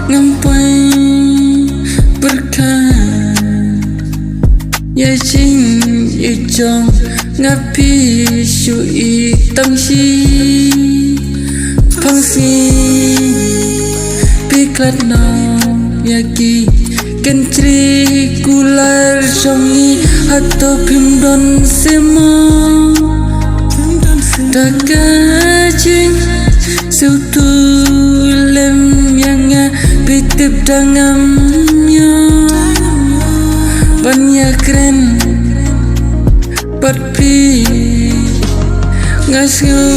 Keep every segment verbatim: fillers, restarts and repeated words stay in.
Ngam poi pyrkhat ïa jingïeit jong nga, phi shu i tang shi pang shi. Phi klet noh ïa ki kynjri kular jong ngi, hato phim don seh mo? Da ka jingsngewthuh lem ïa nga, phi tip da ngam ïoh ban ïakren bad phi. Nga sngew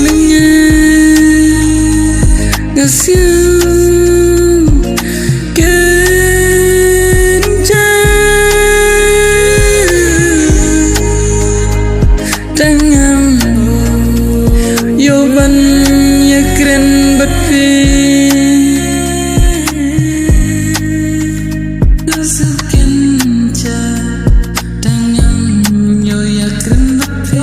lyngngoh, nga sngew kynjah, tang ngam ïoh ban ïakren bad phi. Nga sngew kynjah, tang ngam ïoh ïakren bad phi.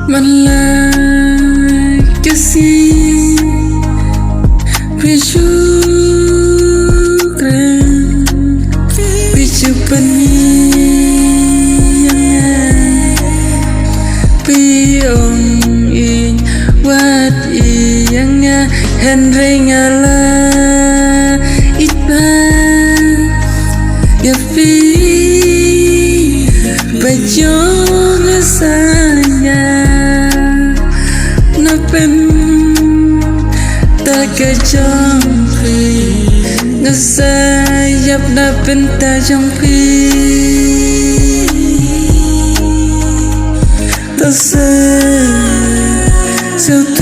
Man la ka sngi phi shu kren, phi shu pynïeng, phi ong ïeit wat ïa nga, hynrei nga la ïeit bha ïa phi. Ba jong nga sa ïa na bynta ka jong phi, nga sa ïap na bynta jong phi. To sa sngewthuh